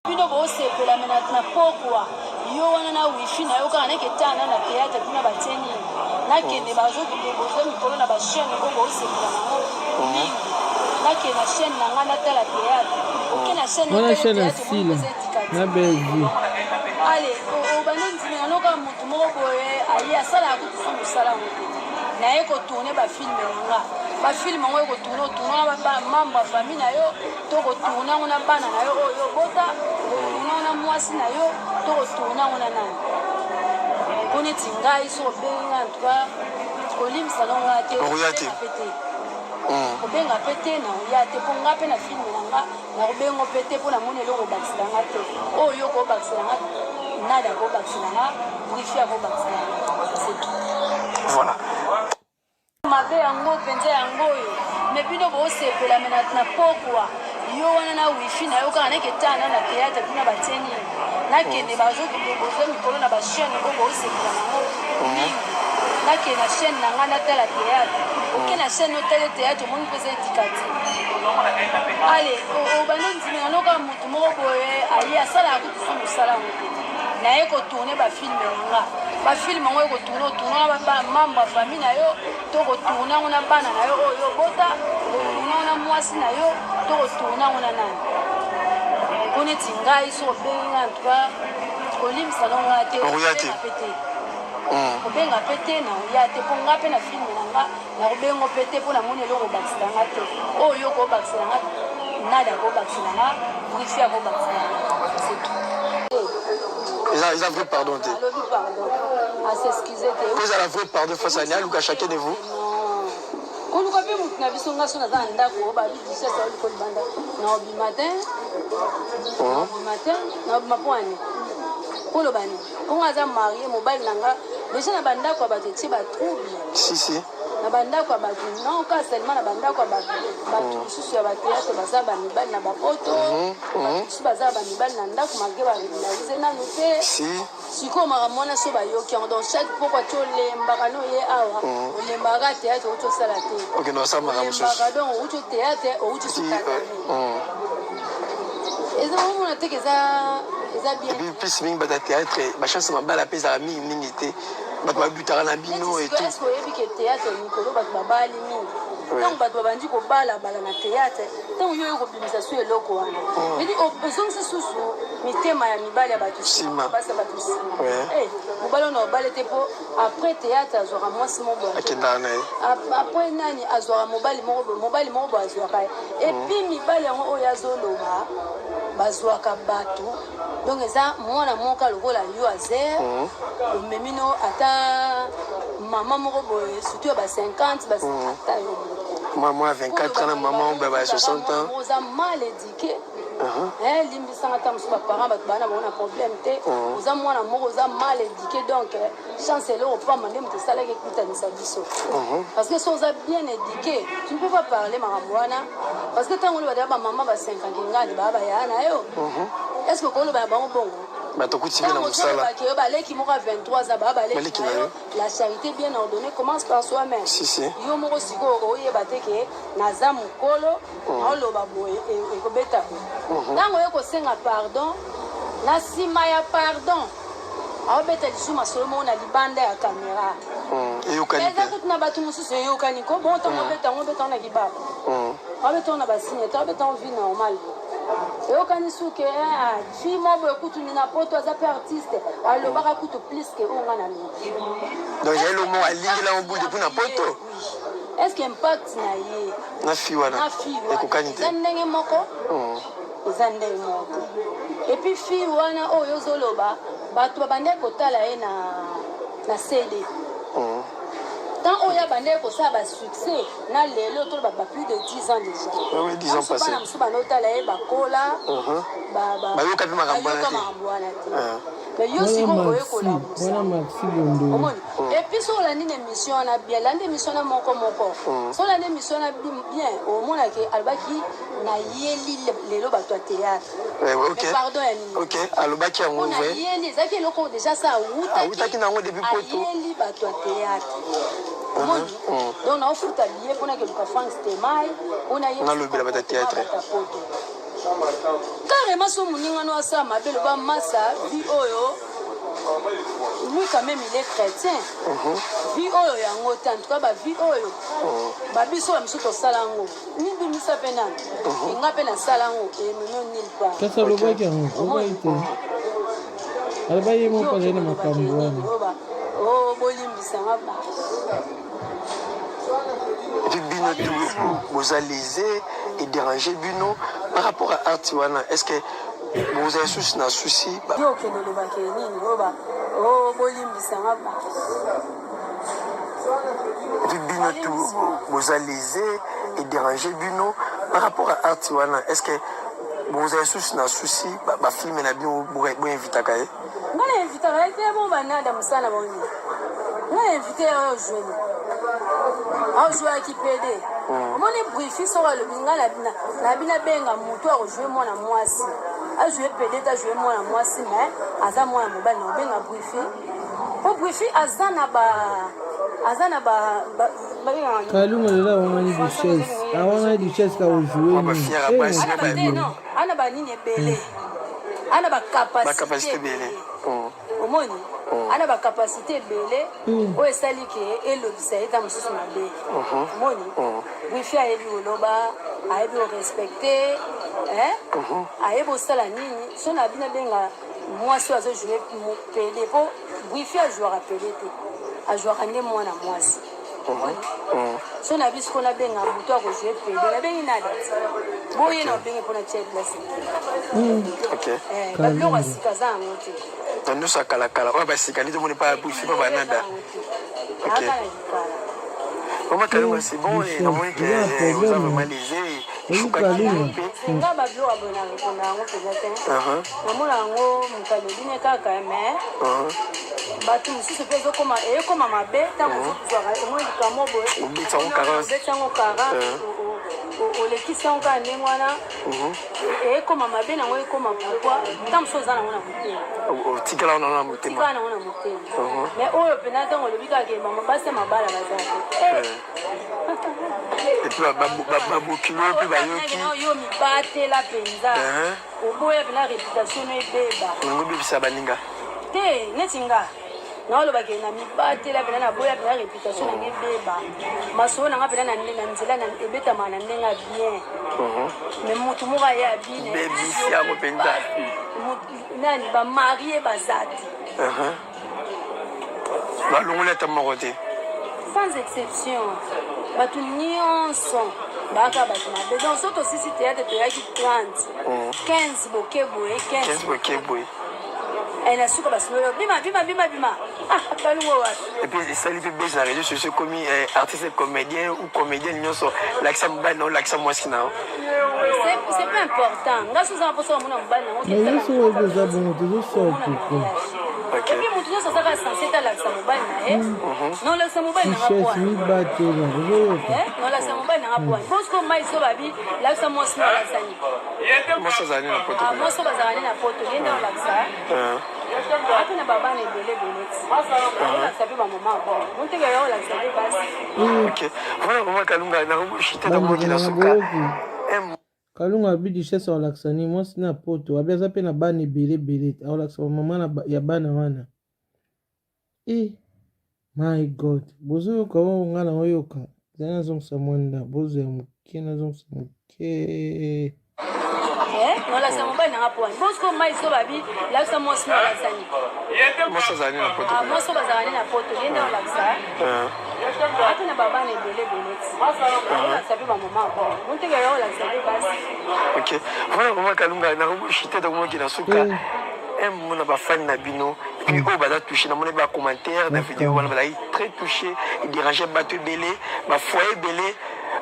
Bino bosepela me na pokwa yo wana na wifi na yo kaka nake tana na théâtre kuna batie nini nakende bazokende boza mikolo na bachaîne oyo bosepela nango mingi nakende na chaîne na ngai natala théâtre oke na chaîne Wana otala chaîne ya théâtre omoni Sila eza éducatif na Bellevue. Ale obandi ndimela noka motu moko boye aye asalaka kutu so mosala yango te, naye kotourne bafilme na nga, bafilme yango ekotourne, otourne na bamembre ya famille na yo, to kotourne yango na bana na yo oyo obota, okotourne yango na mwasi na yo, to kotourne yango na nani. Po neti ngai so obengi ngai, en tout cas kolimbisa no ngai te. Okoya te. Kobenga pe te, kobenga pe te, na oya te, mpo nga mpe na filme na nga nakobengo mpe te, mpo namoni eloko obakisela nga te. Oyo yo koobakisela nga, nada akobakisela nga, wifi akobakisela nga, c'est tout. Voilà. Mabe yango mpenza yango oyo me bino bosepela me na pokwa yo wana na wifi na yo kaka nake tana na théâtre kuna batie nini nakende bazokende boza mikolo na bachaîne oyo bosepela nango mingi nakende na chaîne na ngai natala théâtre, oke na chaîne otala théâtre omoni mpe eza éducatif. Ale obandi ndimela noka motu moko boye aye asalaka kutu so mosala yango te, naye kotourne bafilme na nga, bafilme yango ekotourne, otourne na bamembre ya famille na yo, to kotourne yango na bana na yo oyo obota, okotourne yango na mwasi na yo, to kotourne yango na nani. Po neti ngai so obengi ngai, en tout cas kolimbisa no ngai te. Okoya te. Kobenga pe te, kobenga pe te, na oya te, mpo nga mpe na filme na nga nakobengo mpe te, mpo namoni eloko obakisela nga te. Oyo yo koobakisela nga, nada akobakisela nga, wifi akobakisela nga, c'est tout. Eza vrai pardon te. Alobi pardon, as'excuse te. Po ezala vrai pardon face ani aluka chacun de vous. Non. Koluka mpe motu na biso, nga so naza na ndako oyo babi duchesse aoluka libanda na obima te, na obima te, na obima mpo ani koloba nini? Mpongo aza marie, mobali na nga déjà na bandako ya bato etie batrouble. Si si. Na bandako ya bato, non ka seulement na bandako ya bato, bato mosusu ya bathéâtre baza bamibali na bapoto, bato mosusu baza bamibali na ndako malgré barégularise nanu te. Si. Sikoyo makambo wana so bayoki yango, donc chaque pokwa ti olembaka no ye awa, olembaka théâtre outi osala te. Okende osala makambo mosusu. Olembaka, donc outi théâtre, outi Si, sukatami, eza omona teke eza bien. Et puis plus mingi bato ya théâtre bachance mabala mpe ezala mingi mingi te, bato babutaka na bino et tout. Est-ce oyebi ke théâtre mikolo bato babali mingi? Ntango bato babandi kobalabala na théâtre, ntango yo oyo kobimisa so eloko wana edi ozongisi susu mitema ya mibali ya bato Nsima. basi ya bato nsima. Eh, mobali oyo na obali te, mpo après théâtre azwaka mwasi moko boye. Akendaka na ye. Après nani azwaka mobali moko boye, mobali moko boye azwaka ye, et puis mibali yango oyo azoloba bazwaka bato, donc eza mwana moko lokola yo azer omemi no ata mama moko boye, surtout ya ba 50 ba ata yo moko. Mwa 24 ans na mama oyo ba 60 ans. Oza mal éduqué. Limbisanga, ata mosusu baparent bato baa na bango na problème te, oza mwana moko oza mal éduqué, donc chance eloko pamba nde moto esalaki ekutanisa biso, parce que so oza bien éduqué, tu ne peux pas parler makambo wana, parce que ntango oloba deya bamama ba 50 ngandi baa baya na yo, est ce que okoloba na bango bongo? Bato okuti mpe na Ntango mosala. ozolobaki yo baleki moko ya 23 ans baa baleki Baleki na na yo. yo. La charité bien ordonnée commence par soi-même. Si, si. Yo moko sikoyo oyeba te ke naza mokolo, naoloba boye, ekobeta boye. Ntango oye kosenga pardon, na nsima ya pardon aobeta lisusu masolo moko na libanda ya caméra. Eyokani eza mpe. Kutu na bato mosusu eyokani ko bon, ntango obeta yango, obeta yango na kibaba, obeta yango na basigne te, obeta yango vie normale, eyokani suke fille moko boye kutu na poto aza mpe artiste, alobaka kutu plus ke oyo nga na lobi. Donc ezali lo moko alingela yango boule depuis na poto. Oui. Est ce que impact na ye na fille wana na fille wana ekokani te? Eza ndenge moko, eza ndenge moko te. Et puis fille wana oyo ozoloba, bato babandaki kotala ye na CD tant oyo abandaki kosala basuccès na lelo, toloba ba plus de 10 ans déjà. Ouais, 10 ans passés. Bana mosusu bandotala ye bakola. Bayoka mpe makambo wana bayoka te. Makambo wana te. Ah. Mais yo Wana sikoyo oye Maxi, kolamusa. wana Maxi Bondo. Omoni, et puis so olandi na émission wana bien, landi émission wana moko moko, so olandi émission wana bien, omonake alobaki nayeli lelo bato ya théâtre. Ouais, ok. Mais pardon ya nini? Ok, alobaki yango Mpo vrai. nayeli ezalaki eloko oyo déjà sa Awutaki awutaki nango depuis poto. Ayeli bato ya théâtre, omoni, donc naofuta billet mpona keluka Frank Stemai mpona ye Nalobela bato ya théâtre. Bato ya poto. Carrément, so moninga no asala mabe, loba masa vie oyo. Lui, quand même, il est chrétien. Vie oyo yango te. En tout cas, bavie oyo babiso bamisu tosala yango, nibimisa mpe nano nga mpe nasala yango, ememi nulle part. Kasi alobaki yango, alobaki te, alobaki ye moko azali na makambo wana. O bolimbisanga ba. Et puis bino tout boza lésé et dérangé bino par rapport à art wana. Est ce que bozali susi na souci? Yo okende olobaki nini oyo ba o bolimbisanga ba. Et puis bino tout boza lésé et dérangé bino par rapport à art wana. Est ce que bozali susi na souci bafilme na bino boinvitaka ye? Nga na invitaka ye te. Bo banada mosala na bango. Nga na invité oyo jeune azwaki pede. Omoni brifi, soko alobi nga na bino, abenga motu akozwe mwana mwasi, azwe pede te, azwe mwana mwasi, mais aza mwana mobali, na obenga brifi, po brifi aza na ba aza na ba babengaka nini? Kalunga lelo awangani Duchesse, awangani Duchesse ka ojouer. Mwa bafière ya basi. Ana ba te, non, ana banini ebele, ana bacapacité bacapacité ebele. Omoni, ana bacapacité ebele oyo esali ke elobisa ye ta mosusu mabe. Omoni, wifi ayebi koloba, ayebi korespecte, ayebi kosala nini. So na bino abenga mwasi oyo azojoue pede, mpo wifi ajwaka pede te, ajwaka nde mwana mwasi. So na biso ko nabenga moto akojoue pede, nabengi nada boye na obenge mpona tia place. Babiloko ya sika aza yango te. Na nyonso ya kalakala oyo basika nde tomoni pa brifi, pa banada. Aka na likala. Mama Kalunga, c'est bon, namoni ke oza vraiment lésé, eshukaki yo mpe. Nga babiloko ya boye na répondre yango mpenza te. Namona yango moto alobi ne kaka, mais bato mosusu mpe ezokoma, eyekoma mabe ntango ozozwaka omoi likambo boye. Obeti yango 40. Obeti yango 40, olekisi yango kaka ndenge wana, eyekoma mabe nango. Ekoma pourquoi? Ntango mosusu oza nango na motema. Otikala wana na motema. Tikala nango na motema. Mais oyo mpena ntango olobi kaka ke mama basi ya mabala baza te. Et puis babokilo mpe bayoki. Yo mibatela mpenza, oboya mpena réputation no ebeba. Nango ebebisa baninga. Te, neti nga naolobaki na mibatela mpena, naboya mpena réputation nanga ebeba. Masolo nanga mpena na nzela ebetamaka na ndenge ya bien, mais motu moko aye abine. Bebisi yango mpenza. Nani bamarie baza te. Balongoli ata moko te. Sans exception, bato nyonso baaka bato mabe. Donc so tosisi théâtre, toyaki 30, 15 boke boye. 15 boke boye. Na suka basinolo bima bima bima bima. Ah, balungo wapi? Et puis esali mpe bese na réseau sociaux, ekomi artiste comédien ou comédienne nyonso, lakisa mobali na yo, lakisa mwasi na yo. C'est pas important. Nga so oza mposa bamona mobali nango. Mais yo soki oyebi oza bongo, tozosala pourquoi? Et puis motu nyonso azaka censé talakisa mobali na ye. Nolakisa mobali nanga Duchesse poani. Mibatela, ozoyoka? Nolakisa mobali nanga poani bosiko mai so babi lakisa mwasi no, alakisani? Mwasi azali na poto. Ah, mwasi oyo bazalaka nde na poto, ye nde olakisa. Ape na babana ebele ebele ti olakisa mpe bamama bon monteke ya olakisa mpe basi. Ok, voilà, mama Kalunga, nakoshite tomoki na bandeko suka. Boyoki, Kalunga abi Duchesse aolakisa nini mwasi na poto, abi aza mpe na bana ebele ebele, aolakisa bamama ya bana wana. E my God, bozoyoka oyo nga na oyoka? Ezali nazongisa mwanda bozwa ya moke, nazongisa moke. Nolakisa mobali nanga poani bosiko mai so babi lakisa mwasi no, alakisani? Mwasi azali na poto. Ah, mwasi oyo bazalaka nde na poto, ye nde olakisa. Ape na babana ebele ebele ti olakisa mpe bamama bon monteke ya olakisa mpe basi. Ok, voilà, mama Kalunga, nakoshite tokomoki na suka. Mona bafani na bino et puis oyo baza touché, namoni bacommentaire na video wana, bazali très touché, edérange bato ebele, bafoyer ebele,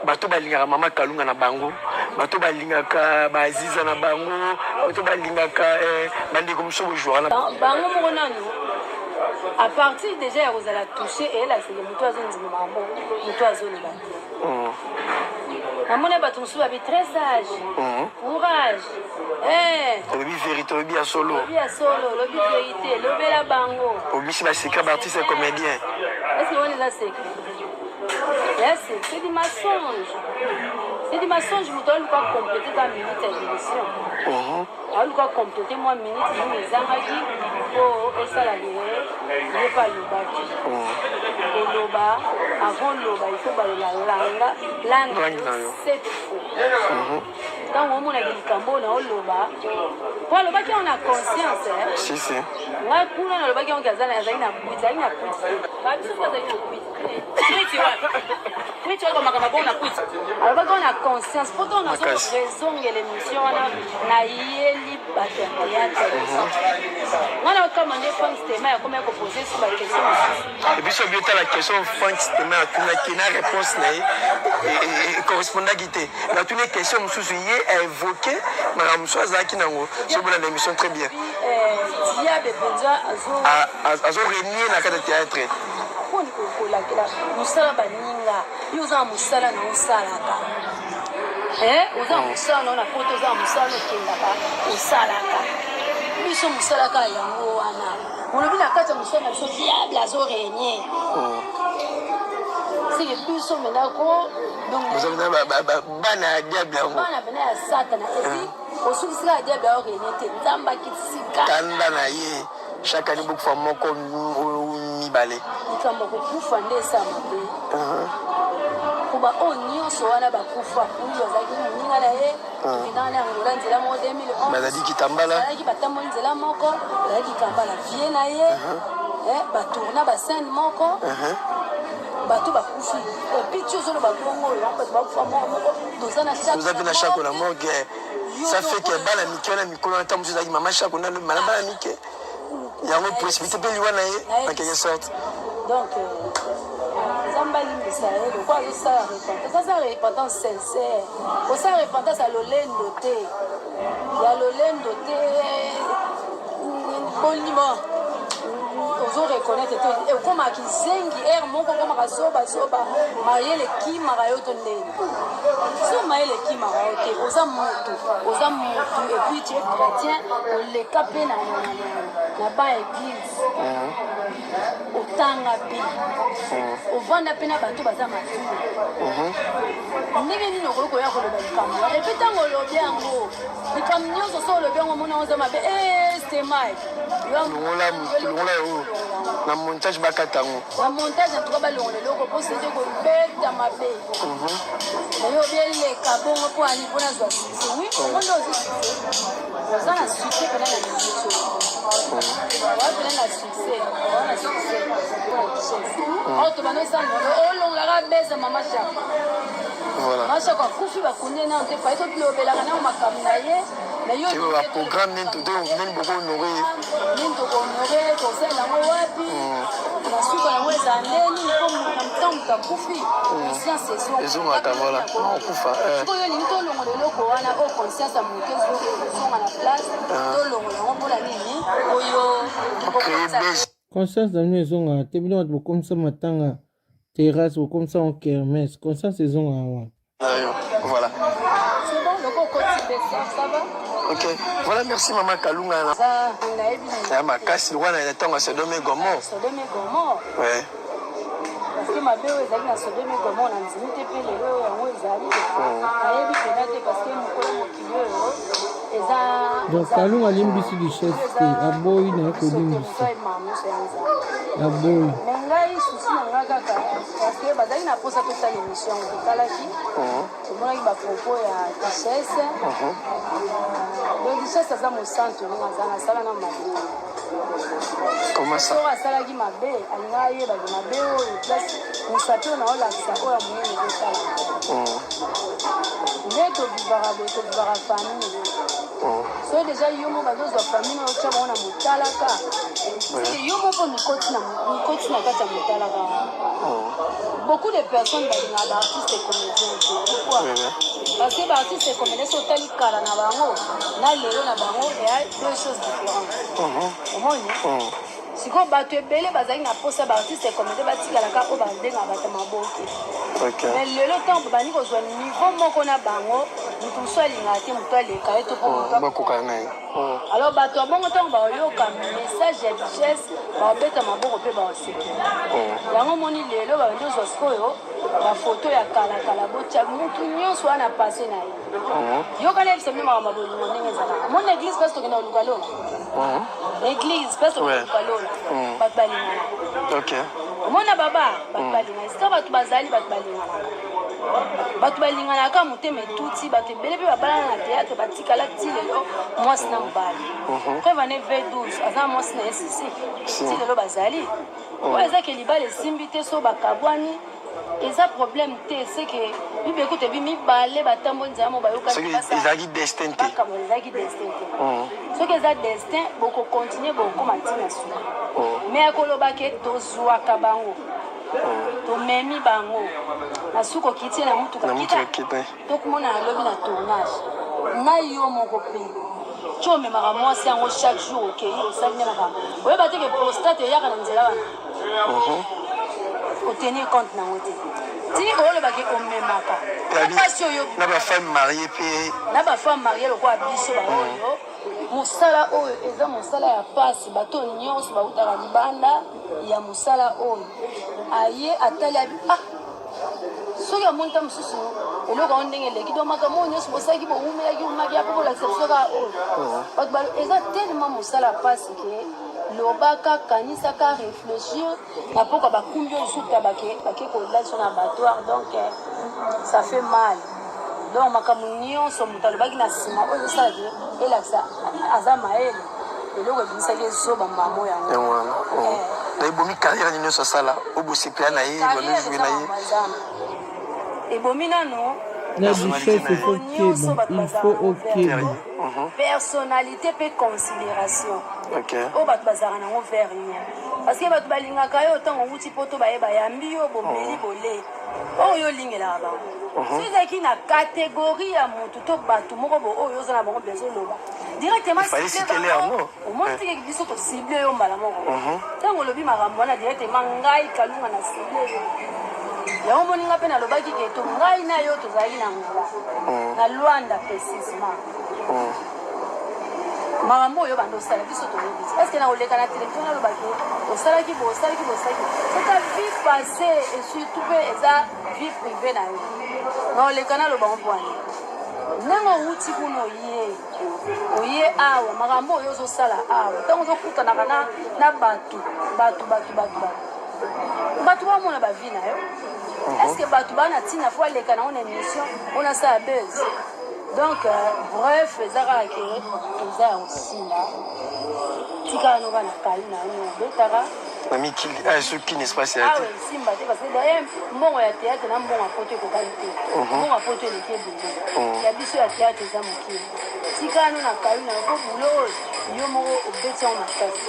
bato balingaka mama Kalunga na bango, bato balingaka baaziza na bango, bato balingaka bandeko mosusu bojouaka na bango moko nanu. À partir déjà ya kozala touché, eyelakisaka moto azondima makambo moto azoloba te. Namoni bato mosusu babi très sage, courage. Olobi vérité, olobi ya solo. Lobi ya solo, lobi vérité, lobela bango. Obisi basecret baartiste comédien. Est ce que wana eza secret? Yes, c'est du mensonge. C'est du mensonge, moto aluka compléter ka minute ya émission. Aluka compléter mwa minute nini ezangaki mpo esala ye ye mpe alobaki. Koloba avant loba il faut balola langa langa sept fois. Ntango omonaki likambo oyo naoloba mpo alobaki yango na conscience. Si si. Ngai kuna nalobaki yango azali na kwiti, azali na kwiti. Babiso azali na kwiti. Kwiti wapi? Kwiti wapi makambo bongo na kwiti? Alobaki wana conscience po ntango nazorezongela émission wana, nayeli bato ya théâtre wana okama nde Frank Stema yakomi kopose so baquestion mosusu. Biso biotala question Frank Stema atunaki na réponse na ye correspondaki te. Natuni question mosusu, ye aévoke makambo mosusu azalaki nango. So bolanda émission très bien. Diable mpenza. Azorenie na kati ya théâtre. Mponi kolakela mosala baninga? Yo oza na mosala na osalaka, oza na mosala nao na poto, oza na mosala na okendaka osalaka. Biso mosalaka yango wana, olobi na kati ya mosala na biso diable azorenie, seke biso menako. Bana ya diable yango. Bana pene ya Satana. Et puis osukisika ya diable aorenie te, Nzambe akitisika. Kanda na ye chaque année bokufa moko, mibale. Likambo ya kokufa nde esa mabe, po baoyo nyonso wana bakufa, Pulu azalaki moninga na ye, tokendaka na Angola nzela moko 2011. Bazali Kitambala. Bazalaki, batamboli nzela moko, bazalaki Kambala vie na ye, batourna bascène moko. Bato bakufi, et puis ti ozoloba bongo oyo, bato bakufa moko moko, toza na Toza mpe na Shako na morgue. Ça fait que bana mike wana, mikolo wana, ntango mosusu ezalaki mama Shako na bana mike yango, précipité mpe liwa na ye en quelque sorte. Donc Nzambe alimbisa ye lokwa azosala repentance, asala repentance sincère, kosala repentance ya lolendo te, ya lolendo te. Bolima ozo reconnaître te, okomaka kizengi ere moko, okomaka zobazoba, mayele ekimaka yo to ndeni. So mayele ekimaka yo te, oza motu, oza motu, et puis tu es chrétien, oleka mpe na ba église, otanga mpe, ovanda mpe na bato baza matulu. Ndenge nini okoki koya koloba likambo wana? Et puis ntango olobi yango, likambo nyonso so olobi yango, omona oza mabe. Stemai. Longola, longola oyo na montage, bakata yango. Na montage en tout cas balongola eloko mpo sete kobeta mabe nayo obi eleka bongo mpo ani mpo nazwa succès. Oui, omonde ozwi succès, oza na succès mpena na minute oyo, oza mpena na succès, oza na succès mpona richesse oyo tobanda osala, olongolaka beza mama Shako. Mama Shako akufi, bakunde nano te, fai tolobelaka nano makambo na ye. Baprogramme nini bokohonore? Nini tokohonore, tosalela yango wapi, na suka yango ezala nde nini? Mpo na ntango moto akufi, conscience ezongaka. Voilà, okufa. Sikoyo olingi tolongola eloko wana oyo conscience ya moto ezonga na place, tolongola yango mpona nini oyo? Conscience na bino ezongaka te. Bino bato bokomisa matanga terrasse, bokomisa ngo kermesse, conscience ezongaka wana. Voilà. C'est bon, loko okoti besa, ça va. Ok, voilà, merci mama Kalunga. Ya makasi wana na ntango ya Sodome et Gomorrhe. Sodome et Gomorrhe. Ouais. Parce que mabe oyo ezalaki na Sodome et Gomorrhe, na ndimi te mpe lelo oyo yango ezali, nayebi mpena te, parce que mokolo mokili oyo eza Donc Kalunga alimbisi Duchesse te, aboyi na ye kolimbisa, aboyi. Mais ngai souci na ngai kaka, parce que bazalaki na mposa tosala émission yango, totalaki, tomonaki bapropos ya Duchesse. Donc Duchesse aza mosantu, ndenge aza nasala na mabe. Comment ça? Soko asalaki mabe, alinga ayebaki mabe oyo, place mosapi oyo naolakisa oyo ya monene ezosala. Nde tovivaka boye, tovivaka famille. Soki déjà yo mo bazozwa famille na otya bango na motalaka, seke yo moko mikoti na kati ya motalaka. Beaucoup de personnes balingaka baartiste comédien te. Pourquoi? Parce que baartiste comédien, so otali kala na bango na lelo na bango, eya deux choses différentes. Omoni sikoyo bato ebele bazalaki na posa baartiste comédien batikalaka oyo babengaka bato maboke. Mais lelo ntango babandi kozwa niveau moko na bango, Moto mosusu alingaka te moto aleka ye to mpo moto bakoka na ye. Alors bato ya bongo, ntango baoyoka message ya Duchesse, baobeta maboko mpe baosekela. Yango omoni lelo babandi ozwa sikoyo bafoto ya kalakala, botya mutu nyonso wana passe na ye. Yokana, yebisa bino makambo ya bolingo ndenge ezalaka. Moni na église, place tokenda koluka lola, église place tokenda koluka lola, bato balinganaka. Omona baba, bato balingana esika bato bazali, bato balinganaka, bato balinganaka, motema etuti. Bato ebele mpe babalana na théâtre, batikala ti lelo mwasi na mobali. Preuve ane, V12 aza na mwasi na ye Sisi, ti lelo bazali. Oyo ezaki libala esimbi te, so bakabwani, eza problème te. Seke Bible ekuta ebi mibale batamboli nzela mo bayokani. Soki ezalaki destin te. Makambo ezalaki destin te. Soki eza destin, bokocontinuer, bokokóma ntina suka. Mais ya koloba ke tozwaka bango, tomemi bango na suka, okiti ye na mutuka. Na kita. Mutuka kita. Tokomona na lobi na tournage na yo moko mpe ti omemaka mwasi yango chaque jour, okei, osali nde makambo oyeba te ke prostate eyaka na nzela wana, otenir compte nango te. Ti olobaki omemaka pasi oyo. Na bafemme mariée mpe. Na bafemme mariée lokola biso baoyo, mosala oyo eza mosala ya pasi. Bato nyonso bautaka libanda ya mosala oyo, aye atali, abi ah, soki amoni ta mosusu eloko yango ndenge eleki. Donc makambo oyo nyonso bosalaki, bowumelaki, umaki apo bolakisa biso kaka oyo bato balo, eza tellement mosala ya pasi ke lobaka, kanisaka, réfléchir na mpoka bakumbi oyo suka bake bake kolalisa na abattoir. Donc ça fait mal. Donc makambo nyonso moto alobaki na nsima oyo ezosalaki elakisa aza mayele, eloko ebimisaki ezoba mbamo yango. Yango wana na ebomi carrière nini nyonso asala oyo bosepela na ye, banojouer na ye. Ebomi nano. Na Duchesse, il faut keba, il faut okeba. Personnalité mpe considération oyo bato bazalaka nango vers ye, parce que bato balingaka yo ntango owuti poto, baye, bayambi yo, bomeli, bole oyo olingelaka bango. So ezalaki na catégorie ya motu to bato moko bo oyo oza na bango bezo oloba directement. Omoni tikeki biso tocible yo mbala moko ntango olobi makambo wana directement. Ngai Kalunga na cible yo yango. Omoni nga mpe nalobaki ke to ngai na yo tozalaki na Ngola, na Lwanda précisement. Makambo oyo bando osala, biso toyebi te. Est-ce na koleka na télévision nalobaki osalaki bo, osalaki bo, osalaki? C'est ta vie passée et surtout mpe eza vie privée na yo. Na oleka naloba ngo mpwani ndenge owuti kuna, oye, oye awa, makambo oyo ozosala awa, ntango ozokutanaka na bato, bato bato bato bato bato bamona bavie na yo, est ce que bato baa na ntina fo aleka nango na émission mpona asala buzz? Donc bref, eza kaka ke eza ya kosila. Tikala noka na kali na yo obetaka. Na mikili soki na espace ya te. Awa esimba te, parce que d'ailleurs mbongo ya théâtre na mbongo ya poto ekokani te. Mbongo ya poto eleki ebele, ya biso ya théâtre eza mokili. Tikala no na kali na yo, po bulo oyo yo moko obeti yango makasi.